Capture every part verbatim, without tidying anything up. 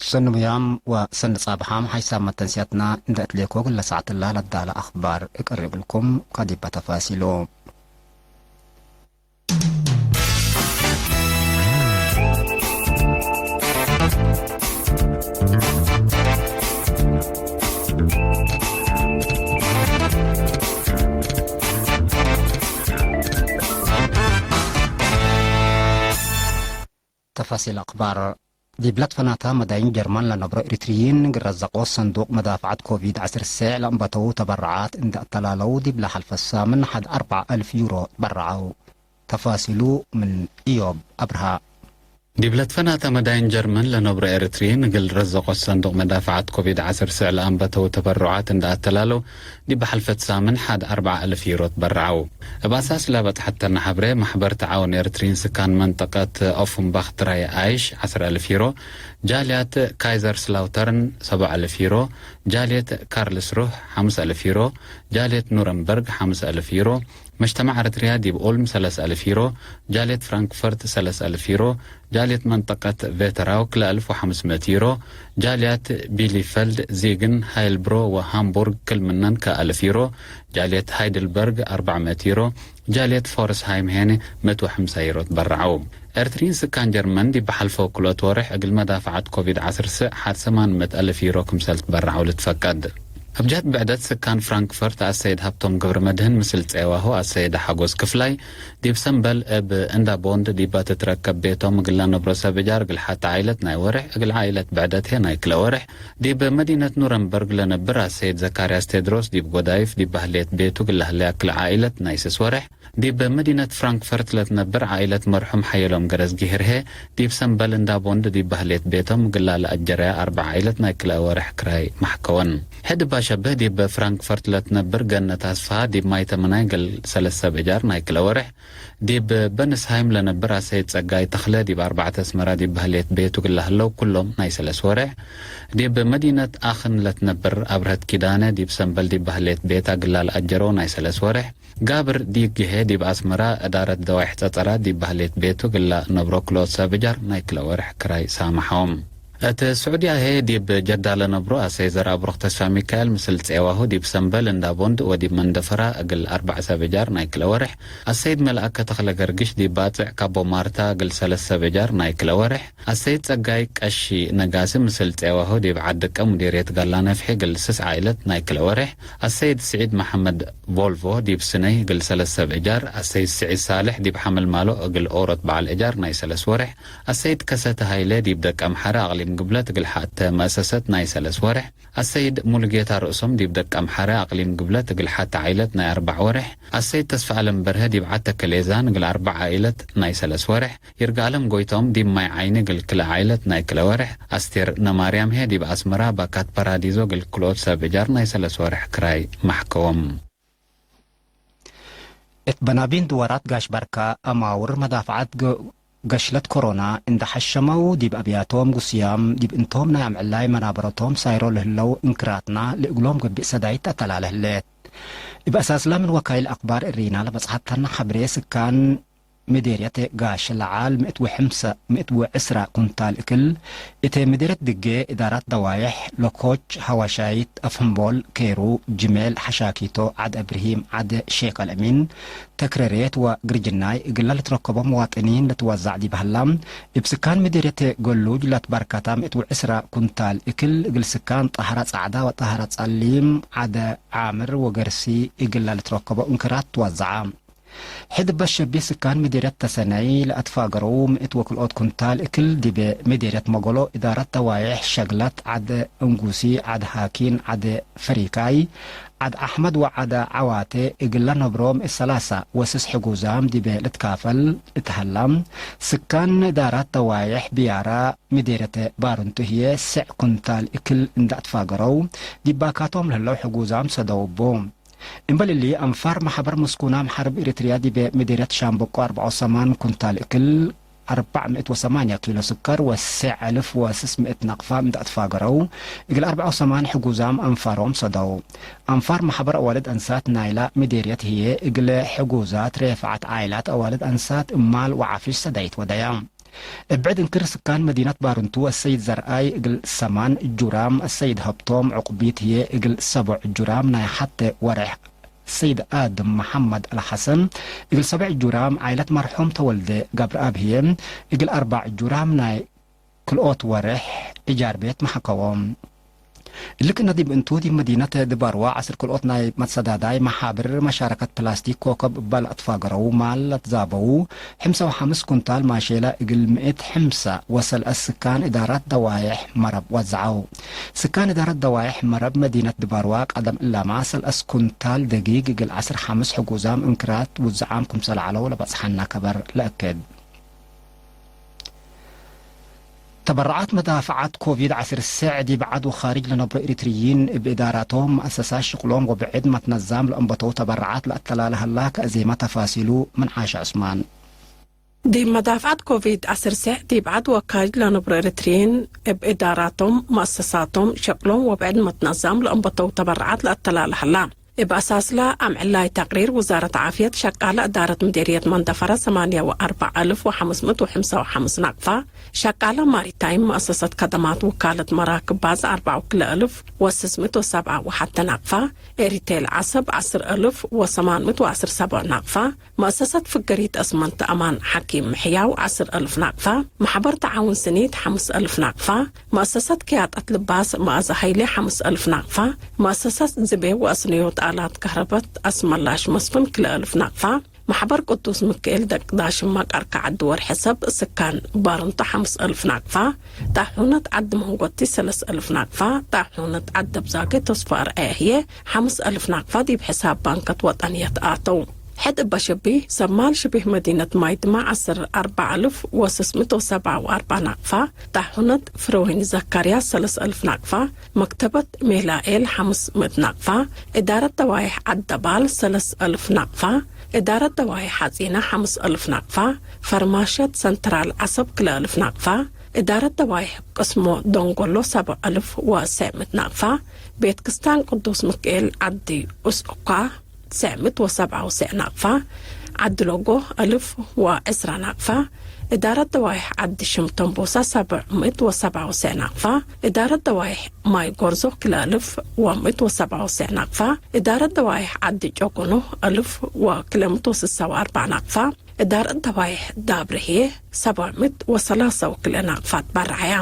ሰኒ ሙያም ወሰኒ ጻብሓም ሓይሳም መተንስያትና እንደ እትሌኮ እግለ ሳዕትላ ለዳለ አኽባር እቀርብልኩም ከዲበ ተፋሲሉ። ተፋሲል አክባር። ዲብ ለትፈናተ መዳይን ጀርመን ለነብሮ ኤሪትርይን እግል ረዘቆ ሰንዱቅ መዳፍዐት ኮቪድ ዐስር ሰዕ ለአንበተው ተበረዓት እንደ አተላለው ዲብ ለሐልፈ ሳምን ሐድ አርበዕ አልፍ ዩሮ ትበረዐው። ተፋሲሉ ምን እዮብ አብርሃ። ዲብ ለትፈናተ መዳይን ጀርመን ለነብሮ ኤሪትርይን እግል ረዘቆ ሰንዱቅ መዳፍዐት ኮቪድ ዐስር ሰዕ ለአንበተው ተበረዓት እንደ አተላለው ዲብ ሐልፈት ሳምን ሐድ አርበዕ አልፍ ዩሮ ትበረዐው። እብ አሳስ ለበጽሐተነ ሐብሬ፣ መሕበር ተዓውን ኤርትርይን ስካን መንጠቀት ኦፍንባክ ድራይ አይሽ ዐስር አልፍ ዩሮ፣ ጃልያት ካይዘርስላውተርን ሰብዕ አልፍ ዩሮ፣ ጃልየት ካርልስሩህ ሐምስ አልፍ ዩሮ፣ ጃልየት ኑረምበርግ ሐምስ አልፍ ዩሮ፣ መጅተማዕ ኤርትርያ ዲብ ኡልም ሰለስ አልፍ ዩሮ፣ ጃልየት ፍራንክፈርት ሰለስ አልፍ ዩሮ፣ ጃልየት መንጠቀት ቬተራው ክልኤ አልፍ ወሐምስ ምእት ዩሮ፣ ጃልያት ቢሊፈልድ፣ ዚግን፣ ሃይልብሮ ወሃምቡርግ ክል ምነን ከአልፍ ዩሮ፣ ጃልየት ሃይድልበርግ አርበዕ ምእት ዩሮ፣ ጃልየት ፎርስሃይም ሄኒ ምእት ወሐምሳ ዩሮ ትበረዐው። ኤርትርይን ስካን ጀርመን ዲብ ሐልፈው ክልኦት ወሬሕ እግል መዳፍዐት ኮቪድ ዐስር ሰዕ ሐድ ሰማን ምእት አልፍ ዩሮ ክምሰል ትበረዐው ልትፈቀድ። እብ ጀህት ብዕደት ስካን ፍራንክፈርት አሰይድ ሀብቶም ገብረመድህን ምስል ጼዋሁ አሰይደ ሐጎስ ክፍላይ፣ ዲብ ሰምበል እብ እንዳ ቦንድ ዲባ ትትረከብ ቤቶም እግል ለነብሮ ሰብ እጃር እግል ሐቲ ዓኢለት ናይ ወሬሕ፣ እግል ዓኢለት ብዕደት ህዬ ናይ ክልኤ ወሬሕ፣ ዲብ መዲነት ኑረምበርግ ለነብር አሰይድ ዘካርያስ ቴድሮስ ዲብ ጎዳይፍ ዲብ በህሌት ቤቱ እግል ለህሌ አክለ ዓኢለት ናይ ስስ ወሬሕ፣ ዲብ መዲነት ፍራንክፈርት ለትነብር ዓኢለት መርሑም ሐየሎም ገረዝጊሄር ህዬ፣ ዲብ ሰምበል እንዳ ቦንድ ዲብ በህሌት ቤቶም እግላ ለአጀረያ አርበዕ ዓኢለት ናይ ክልኤ ወሬሕ ክራይ መሕከወን። ሕድ እባ ሸብህ ዲብ ፍራንክፈርት ለትነብር ገነት አስፍሃ ዲብ ማይ ተመናይ እግል ሰለስ ሰብ እጃር ናይ ክልኤ ወሬሕ፣ ዲብ በንስሃይም ለነብር አሰይድ ጸጋይ ተኽለ ዲብ አርበዕተ አስመራ ዲብ በህሌት ቤቱ እግላ ህለው ኩሎም ናይ ሰለስ ወሬሕ፣ ዲብ መዲነት አክን ለትነብር አብርሀት ኪዳነ ዲብ ሰምበል ዲብ በህሌት ቤታ እግላ ለአጀረው ናይ ሰለስ ወሬሕ፣ ጋብር ዲግ ህዬ ዲብ አስመራ እዳረት ደዋይሕ ጸጸራት ዲብ በህሌት ቤቱ እግላ ነብሮ ክልኦት ሰብ እጃር ናይ ክልኤ ወሬሕ ክራይ ሳመሐዎም። እት ስዑድያ ህዬ ዲብ ጀዳ ለነብሮ አሰይድ ዘርአብሩኽ ተስፋሚካኤል ምስል ጼዋሁ ዲብ ሰምበል እንዳ ቦንድ ወዲብ መንደፈራ እግል አርበዕ ሰብ እጃር ናይ ክልኤ ወሬሕ፣ አሰይድ መልአከ ተኽለ ገርግሽ ዲብ ባጽዕ ካቦ ማርታ እግል ሰለስ ሰብ እጃር ናይ ክልኤ ወሬሕ፣ አሰይድ ጸጋይ ቀሺ ነጋሲ ምስል ጼዋሁ ዲብ ዐድ ድቀ ሙዲርየት ጋላ ነፍሒ እግል ስስ ዓኢለት ናይ ክልኤ ወሬሕ፣ አሰይድ ስዒድ መሐመድ ቮልቮ ዲብ ስነይ እግል ሰለስ ሰብ እጃር፣ አሰይድ ስዒድ ሳልሕ ዲብ ሐመልማሎ እግል ኦሮት በዐል እጃር ናይ ሰለስ ወሬሕ፣ አሰይድ ከሰተ ሀይለ ዲብ ደቀምሐረ አቅሊም ግብለት እግል ሐተ መአሰሰት ናይ ሰለስ ወሬሕ፣ አሰይድ ሙሉጌታ ርእሶም ዲብ ደቀምሐረ አቅሊም ግብለት እግል ሐተ ዓኢለት ናይ አርበዕ ወሬሕ፣ አሰይድ ተስፈአለም በርሀ ዲብ ዐተ ከሌዛን እግል አርበዕ ዓኢለት ናይ ሰለስ ወሬሕ፣ ይርጋለም ጎይቶም ዲብ ማይ ዓይኒ እግል ክልኤ ዓኢለት ናይ ክልኤ ወሬሕ፣ አስቴር ነማርያም ህዬ ዲብ አስመራ ባካት ፓራዲዞ እግል ክልኦት ሰብ እጃር ናይ ሰለስ ወሬሕ ክራይ መሕከዎም። እት በናቢን ድወራት ጋሽ በርካ አማውር መዳፍዐት ገ-፣ ገሽለት ኮሮና እንደ ሐሸመው፣ ዲብ አብያቶም ግሱያም ዲብ እንቶም ናይ አምዕላይ መናበረቶም ሳይሮ ለህለው እንክራትና ለእግሎም ገብእ ሰዳይት ተአተላለ ህሌት። እብ አሳስላ ምን ወካይል አክባር እሪና ለበጽሐተነ ሐብሬ፣ ስካን ምዴርየት ጋሽ ለዓል ምእት ወሐምሰ፣ ምእት ወዕስራ ኩንታል እክል፣ እት ምዴርየት ድጌ እዳራት ደዋየሕ፣ ለኮች፣ ሐዋሻይት፣ አፍህምቦል፣ ኬሩ፣ ጅሜል፣ ሐሻኪቶ፣ ዐድ እብርሂም፣ ዐድ ሼክ አልአሚን፣ ተክረሬት ወግርጅናይ እግለ ልትረከቦ መዋጥኒን ልትወዛዕ ዲብ ሀላ፣ እብ ስካን ምዴርየት ገሉጅ ለትበርከተ ምእት ወዕስራ ኩንታል እክል፣ እግል ስካን ጣህረ ጸዕዳ ወጣህረ ጸሊም፣ ዐድ ዓምር ወገርሲ እግለ ልትረከቦ እንክራት ትወዘዐ። ሕድ በሸቢ ስካን ምዴርየት ተሰነይ ለአትፋገረው ምእት ወክልኦት ኩንታል እክል፣ ዲበ ምዴርየት መገሎ እዳረት ደዋዬሕ ሸግለት፣ ዐድ እንጉሲ፣ ዐድ ሃኪን፣ ዐድ ፈሪካይ፣ ዐድ አሕመድ ወዐድ ዐዋቴ እግለ ነብሮ ምእት ሰላሳ ወስስ ሕጉዛም ዲበ ልትካፈል እት ሀላ፣ ስካን እዳረት ደዋዬሕ ብያራ ምዴርየት ባርንቱ ህዬ፣ ሰዕ ኩንታል እክል እንደ አትፋገረው፣ ዲባካቶም ለህለው ሕጉዛም ሰደው እቡ። እምበል እሊ፣ አንፋር መሐበር ምስኩናም ሐርብ ኤሪትርያ ዲበ ምዴርየት ሻምበቆ አርበዕ ወሰማን ኩንታል እክል፣ አርበዕ ምእት ወሰማንያ ኪሎ ስከር ወሰዕ አልፍ ወስስ ምእት ነቅፋ እንደ አትፋገረው፣ እግል አርበዕ ወሰማን ሕጉዛም አንፋሮም ሰደው። አንፋር መሐበር አዋልድ አንሳት ናይላ ምዴርየት ህዬ፣ እግለ ሕጉዛት ሬፍዓት ዓይላት አዋልድ አንሳት እማል ወዓፍሽ ሰዳይት ወደያ። እብ ብዕድ እንክር ስካን መዲነት ባርንቱ አሰይድ ዘርአይ እግል ሰማን ጁራም፣ አሰይድ ሀብቶም ዕቁቢት ህዬ እግል ሰቦዕ ጁራም ናይ ሐቴ ወሬሕ ሰይድ አድም መሐመድ አልሐሰን እግል ሰብዕ ጁራም፣ ዓይለት መርሑም ተወልደ ገብረአብ ህዬ እግል አርባዕ ጁራም ናይ ክልኦት ወሬሕ እጃር ቤት መሐከዎ። እሊ ክእነ ዲብ እንቱ፣ ዲብ መዲነት ድባርዋ ዐስር ክልኦት ናይ መትሰዳዳይ መሓብር መሻረከት ፕላስቲክ ኮከብ እበ ለአትፋገረው ማል ለትዛበው፣ ሕምሳ ወሐምስ ኩንታል ማሼለ እግል ምእት ሕምሳ ወሰልአስ ስካን እዳራት ደዋዬሕ መረብ ወዘዐው። ስካን እዳራት ደዋዬሕ መረብ መዲነት ድባርዋ ቀደም እላመ ሰልአስ ኩንታል ደጊግ እግል ዐስር ሐምስ ሕጉዛም እንክራት ውዝዓም ክምሰል ዐለው ለበጽሐነ ከበር ለአክድ። ተበረዓት መዳፍዓት ኮቪድ ዐስር ሰዕ ዲብ ዐድ ወካርጅ ለነብሮ ኤሪትርይን እብ እዳራቶም መአሰሳት ሽቅሎም ወብዕድ መትነዛም ለአንበተው ተበረዓት ለአተላለ ሀላ ከእዜመ ተፋሲሉ ምን ዓሸ ዑስማን። ዲብ መዳፍዓት ኮቪድ ዐስር ሰዕ ዲብ ዐድ ወካርጅ ለነብሮ ኤሪትርይን እብ እዳራቶም መአሰሳቶም ሽቅሎም ወብዕድ መትነዛም ለአንበተው ተበረዓት ለአተላለ ሀላ። እብ አሳስለ አምዕላይ ተቅሪር ውዛረት ዓፍየት፣ ሸቃለ እዳረት ምዴርየት መንደፈረ ሰማንያ ወአርበዕ አልፍ ወሐምስ ምእት ወሐምሳ ወሐምስ ናቅፋ፣ ሸቃለ ማሪታይም መአሰሰት ከደማት ውካለት መራክብ ባጽዕ አርበዕ ወክልኤ አልፍ ወስስ ምእት ወሰብዓ ወሐተ ናቅፋ፣ ኤሪቴል ዐሰብ ዐስር አልፍ ወሰማን ምእት ወዐስር ሰብዕ ናቅፋ፣ መአሰሰት ፍገሪት እስመንት አማን ሐኪም ምሕያው ዐስር አልፍ ናቅፋ፣ መሕበር ተዓውን ስኒት ሐምስ አልፍ ናቅፋ፣ መአሰሰት ክያጠት ልባስ መአዘ ሀይሌ ሐምስ አልፍ ናቅፋ፣ መአሰሰት ዝቤ ወአስንዮት አላት ከህረበት አስመላሽ መስፍን ክልኤ አልፍ ናቅፋ፣ መሕበር ቅዱስ ምክኤል ደቅ ዳሽማ ቀርካ ዐዲ ወርሐ ሰብ ስካን ባርንቶ ሐምስ አልፍ ናቅፋ፣ ጣሑነት ዐዲ መንጎቲ ሰለስ አልፍ ናቅፋ፣ ጣሑነት ዐዲ አብዛጌ ተስፎ አርአየ ህዬ ሐምስ አልፍ ናቅፋ ዲብ ሕሳብ ባንከት ወጠንየት አተው። ሕድ እበ ሸቢ፣ ሰማል ሽቢህ መዲነት ማይ ድማዕ ዐስር አርበዕ አልፍ ወስስ ምእት ወሰብዓ ወአርበዕ ናቅፋ፣ ጣሑነት ፍረወይኒ ዘካርያስ ሰለስ አልፍ ናቅፋ፣ መክተበት ሜላኤል ሐምስ ምእት ናቅፋ፣ እዳረት ደዋይሕ ዐድ ደባል ሰለስ አልፍ ናቅፋ፣ እዳረት ደዋይሕ ሐጺነ ሐምስ አልፍ ናቅፋ፣ ፈርማሸት ሰንትራል ዐሰብ ክልኤ አልፍ ናቅፋ፣ እዳረት ደዋይሕ ቅስሞ ደንጎሎ ሰብዕ አልፍ ወሰዕ ምእት ናቅፋ፣ ቤት ክስታን ቅዱስ ምክኤል ዐዲ ኡስኩካ፣ ትስዕ ምእት ወሰብዓ ወሰዕ ናቅፋ፣ ዐዲ ሎጎ አልፍ ወዕስራ ናቅፋ፣ እዳረት ደዋይሕ ዐዲ ሽም ተንቦሳ ሰብዕ ምእት ወሰብዓ ወሰዕ ናቅፋ፣ እዳረት ደዋይሕ ማይ ጎርዞ ክልኤ አልፍ ወምእት ወሰብዓ ወሰዕ ናቅፋ፣ እዳረት ደዋይሕ ዐዲ ጨቁኖ አልፍ ወክልኤ ምእት ወስሳ ወአርበዕ ናቅፋ፣ እዳረት ደዋይሕ ዳብረ ህዬ ሰብዕ ምእት ወሰላሳ ወክልኤ ናቅፋ ትበረዐያ።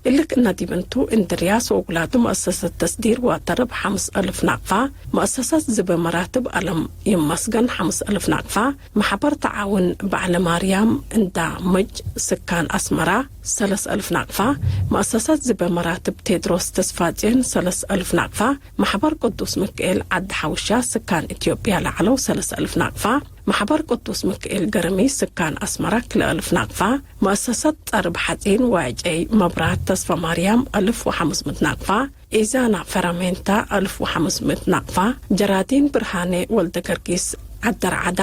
እሊ ክእነ ዲብ እንቱ፣ እንድርያስ ወውላዱ መአሰሰት ተስዲር ወተርብ ሐምስ አልፍ ናቅፋ፣ መአሰሰት ዝበ መራትብ አለም ይመስገን ሐምስ አልፍ ናቅፋ፣ መሕበር ተዓውን በዕለ ማርያም እንዳ ምጭ ስካን አስመራ ሰለስ አልፍ ናቅፋ፣ መአሰሰት ዝበ መራትብ ቴድሮስ ተስፋጽዮን ሰለስ አልፍ ናቅፋ፣ መሕበር ቅዱስ ምክኤል ዐዲ ሐውሻ ስካን ኢትዮጵያ ለዐለው ሰለስ አልፍ ናቅፋ፣ መሕበር ቅዱስ ምክኤል ገረሚ ስካን አስመራ ክልኤ አልፍ ናቅፋ፣ መአሰሰት ጸርብ ሐጺን ወዕጨይ መብራት ተስፋ ማርያም አልፍ ወሐምስ ምእት ናቅፋ፣ ኢዛና ፈረሜንታ አልፍ ወሐምስ ምእት ናቅፋ፣ ጀራዲን ብርሃኔ ወልደ ገርጊስ ዐደርዓዳ፣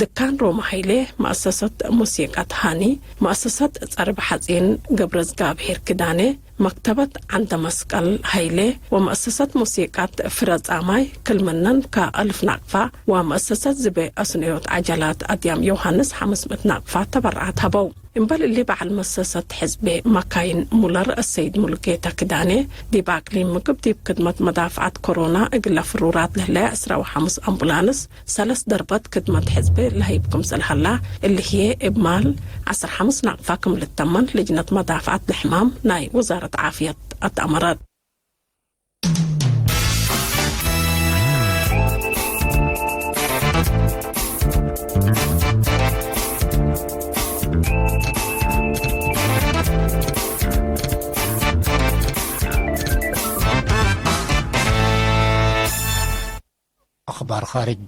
ድካን ሮማ ሀይሌ፣ መአሰሰት ሙሲቀት ሃኒ፣ መአሰሰት ጸርብ ሐጺን ገብረዝጋብሄር ክዳኔ፣ መክተበት ዐንደ መስቀል ሀይሌ ወመአሰሰት ሙሲቃት ፍረ ጻማይ ክል ምነን ከአልፍ ናቅፋ ወመአሰሰት ዝቤ አስንዮት ዐጀላት አድያም ዮሐንስ ሐምስ ምእት ናቅፋ ተበረዓት ሀበው። እምበል እሊ በዐል መሰሰት ሕዝቤ መካይን ሙለር አሰይድ ሙሉጌታ ክዳኔ ዲብ አቅሊም ምግብ ዲብ ክድመት መዳፍዐት ኮሮና እግለ ፍሩራት ለህለየ ዕስራ ወሐምስ አምቡላንስ ሰለስ ደርበት ክድመት ሕዝብ ለሀይብ ክምሰል ሀላ፣ እሊ ህዬ እብ ማል ዐስር ሐምስ ናቅፋ ክም ልተመን ልጅነት መዳፍዐት ለሕማም ናይ ውዛረት ዓፍየት አትአመረት። አኽባር ኻርጅ።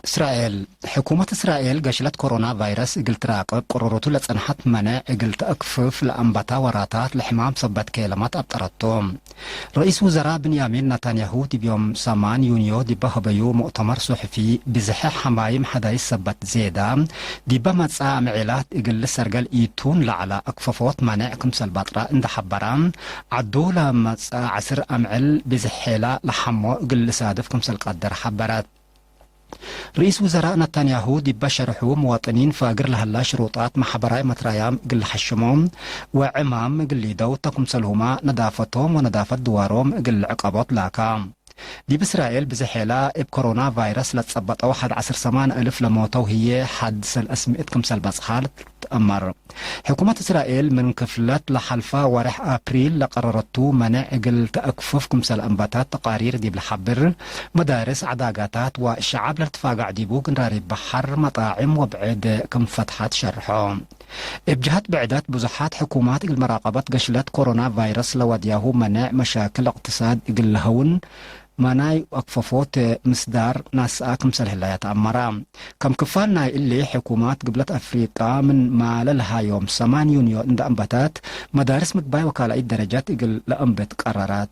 እስራኤል። ሕኩመት እስራኤል ገሽለት ኮሮና ቫይረስ እግል ትራቅብ ቅሩሩቱ ለጸንሐት መነዕ እግል ተአክፍፍ ለአንበታ ወራታት ለሕማም ሰበት ኬለመት አብጠረቶ። ረኢስ ውዘራ ብንያሚን ናታንያሁ ዲብ ዮም ሰማን ዩንዮ ዲበ ሀበዩ ሙእተመር ሱሕፊ፣ ብዝሐ ሐማይም ሐዳይስ ሰበት ዜዳ ዲበ መጽአ አምዔላት እግል ልሰርገል ኢቱን ለዐለ አክፈፎት መነዕ ክምሰል በጥረ እንደ ሐበረ፣ ዐዱ ለመጽአ ዐስር አምዕል ብዝሕ ሔላ ለሐሞ እግል ልሳድፍ ክምሰል ቀድር ሐበረት። ርኢስ ውዘራእ ነታንያሁ ዲበ ሸርሑ፣ መዋጥኒን ፋግር ለሀላ ሽሩጣት መሐበራይ መትራያም እግል ለሐሽሞ ወዕማም እግል ሊደው ተ ክምሰልሁመ ነዳፈቶም ወነዳፈት ድዋሮም እግል ልዕቀቦት ላካ። ዲብ እስራኤል ብዝሕ ዔላ እብ ኮሮና ቫይረስ ለትጸበጠው ሐድ ዐስር ሰማን እልፍ ለሞተው ህዬ ሐድ ሰለስ ምእት ክምሰል በጽሐ ልትአመር። ሕኩመት እስራኤል ምን ክፍለት ለሐልፈ ወሬሕ አፕሪል ለቀረረቱ መኔዕ እግል ተአክፍፍ ክምሰል አንበታት ተቃሪር ዲብ ለሐብር፣ መዳርስ፣ ዐዳጋታት ወሸዐብ ለልትፋጋዕ ዲቡ ግንራሪብ በሐር፣ መጣዕም ወብዕድ ክም ፈትሐት ሸርሖ። እብ ጀሀት ብዕደት፣ ብዙሓት ሕኩማት እግል መራቀበት ገሽለት ኮሮና ቫይረስ ለወድያሁ መኔዕ መሻክል እቅትሳድ እግል ለሀውን፣ መናይ አክፈፎት ምስዳር ናስአ ክምሰል ህለያ ተአመራ። ከም ክፋል ናይ እሊ፣ ሕኩማት ግብለት አፍሪቃ ምን ማለ ለሀዮም ሰማን ዩንዮ እንደ አንበታት፣ መዳርስ ምግባይ ወካላኢት ደረጃት እግል ለአንብት ቀረራት።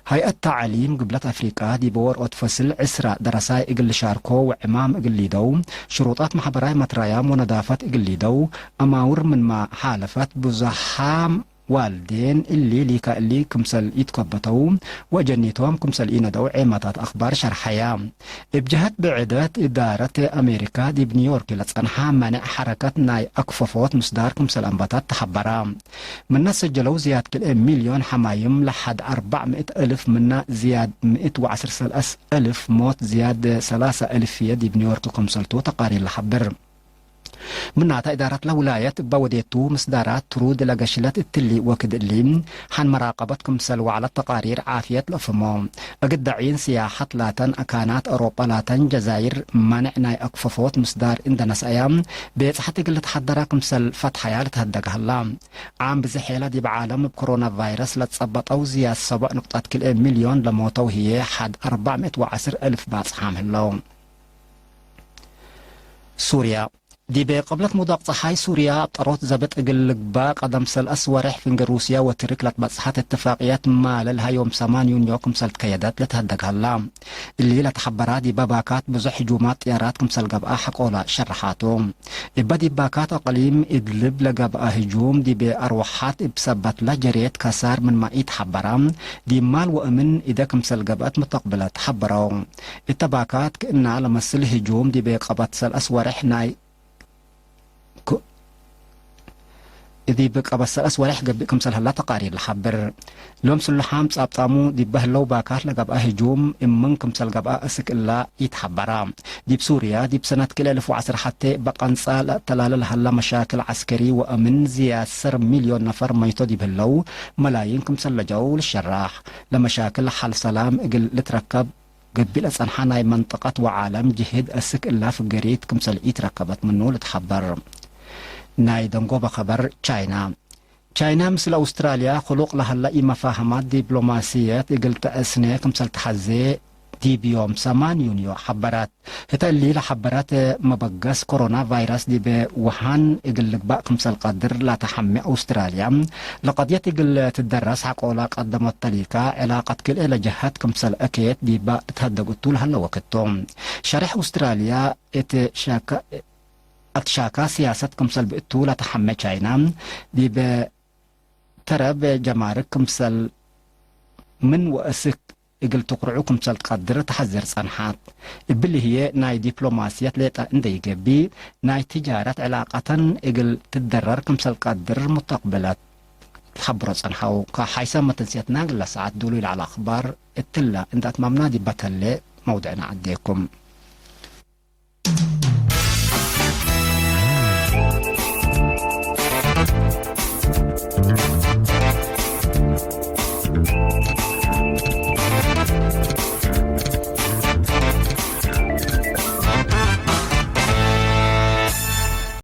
ሀይአት ተዕሊም ግብለት አፍሪቃ ዲበ ወርኦት ፈስል ዕስራ ደረሳይ እግል ልሻርኮ ወዕማም እግል ሊደው፣ ሽሩጣት መሐበራይ መትራያም ወነዳፈት እግል ሊደው፣ አማውር ምንመ ሓለፈት፣ ብዙሓም ዋልዴን እሊ ሊካ እሊ ክምሰል ኢትከበተው ወአጀኒቶም ክምሰል ኢነደው ዔማታት አክባር ሸርሐያ። እብ ጀሀት ብዕደት፣ እዳረት አሜሪካ ዲብ ኒውዮርክ ለጸንሐ መኔዕ ሐረከት ናይ አክፈፎት ምስዳር ክምሰል አንበታት ተሐበራ። ምነ ሰጀለው ዝያድ ክልኤ ሚልዮን ሐማይም ለሐድ አርበዕ ምእት እልፍ፣ ምነ ዝያድ ምእት ወዐስር ሰለስ እልፍ ሞት፣ ዝያድ ሰላሰ እልፍ ህዬ ዲብ ኒውዮርክ ክምሰልቱ ተቃሪር ለሐብር። ምናተ፣ እዳረት ለውላየት እበ ወዴቱ ምስዳራት ትሩድ ለገሽለት እትሊ ወክድ እሊ፣ ሐን መራቀበት ክምሰል ወዐለት ተቃሪር ዓፍየት ለአፍህሞ። እግል ደዒን ስያሐት ላተን አካናት አውሮጳ ላተን ጀዛይር መኔዕ ናይ አክፈፎት ምስዳር እንደ ነስአያ፣ ቤጽሐት እግል ልትሐደረ ክምሰል ፈትሐያ ልትሀደግ ሀላ። ዓም ብዝሕ ዔለ ዲብ ዓለም እብ ኮሮና ቫይረስ ለትጸበጠው ዝያድ ሰቦዕ ንቅጠት ክልኤ ሚልዮን ለሞተው ህዬ ሐድ አርበዕ ምእት ወዐስር እልፍ ባጽሓም ህለው። ሱርያ። ዲብ ቅብለት ሙዳቅ ጸሓይ ሱርያ፣ አብጠሮት ዘብጥ እግል ልግባእ ቀደም ሰለስ ወሬሕ ፍንጌ ሩስያ ወትርክ ለትበጽሐት እትፋቅየት ማለ ለሀዮም ሰማን ዩንዮ ክምሰል ትከየደት ልትሀደግ ሀላ። እሊ ለተሐበራ ዲበ ባካት ብዙሕ ህጁማት ጥያራት ክምሰል ገብአ ሐቆላ ሸረሓቱ። እበ ዲብ ባካት አቅሊም እድልብ ለገብአ ህጁም ዲብ አርወሓት እብ ሰበትለ ጀሬት ከሳር ምንመ ኢተሐበራ፣ ዲብ ማል ወእምን እደ ክምሰል ገብአት ሙተቅብለት ሐበረው። እተ ባካት ክእና ለመስል ህጁም ዲብ ቀበት ሰለስ ወሬሕ ናይ ክ-፣ ዲብ ቀበት ሰለስ ወሬሕ ገብእ ክምሰል ሀላ ተቃሪር ለሐብር። ሎም ስሉሓም ጻብጣሙ ዲበ ህለው ባካት ለገብአ ህጁም እምን ክምሰል ገብአ እስክ እላ ኢተሐበራ። ዲብ ሱርያ፣ ዲብ ሰነት ክልኤ እልፍ ወዐስር ሐቴ በቀንጻ ለአተላለ ለሀላ መሻክል ዐስከሪ ወእምን ዝያድ ሰር ሚልዮን ነፈር መይቶ ዲብ ህለው፣ መላይን ክምሰል ለጀው ልሸራሕ። ለመሻክል ሐል ሰላም እግል ልትረከብ ገብእ ለጸንሐ ናይ መንጠቀት ወዓለም ጅህድ አስክ እላ ፍገሪት ክምሰል ኢትረከበት ምኑ ልትሐበር። ናይ ደንጎበ ከበር ቻይና። ቻይና ምስል አውስትራልያ ክሉቅ ለሀላ ኢመፋህማት ዲፕሎማስየት እግል ተአስኔ ክምሰል ተሐዜ ዲብ ዮም ሰማን ዩንዮ ሐበራት። ህተ እሊ ለሐበራት መበገስ ኮሮና ቫይረስ ዲብ ውሃን እግል ልግባእ ክምሰል ቀድር ላተሐሜ አውስትራልያ፣ ለቀድየት እግል ትደረስ ሐቆላ ቀደመት ተሊካ፣ ዕላቀት ክልኤ ለጀሀት ክምሰል እኬት ዲባ ልትሀደግ እቱ ለሀለ ወክድ ቱ። ሸሬሕ አውስትራልያ እት ሸካ-፣ አትሻካ ስያሰት ክምሰል ብእቱ ለተሐሜ ቻይና፣ ዲብ ተረብ ጀማርክ ክምሰል ምን ወእስክ እግል ትኩርዑ ክምሰል ትቀድር ተሐዝር ጸንሐት። እብሊ ህዬ ናይ ዲፕሎማስየት ሌጠ እንዴ ኢገብእ፣ ናይ ትጃረት ዕላቀተን እግል ትደረር ክምሰል ቀድር ሙተቅብለት ለሐብሮ ጸንሐው። ከሐይሰ መተንስየትና እግለ ሰዓት ዱሉይ ለዐለ አክባር እትለ እንዴ አትማምና ዲበ ተሌ መውድዕነ ዐዴኩም።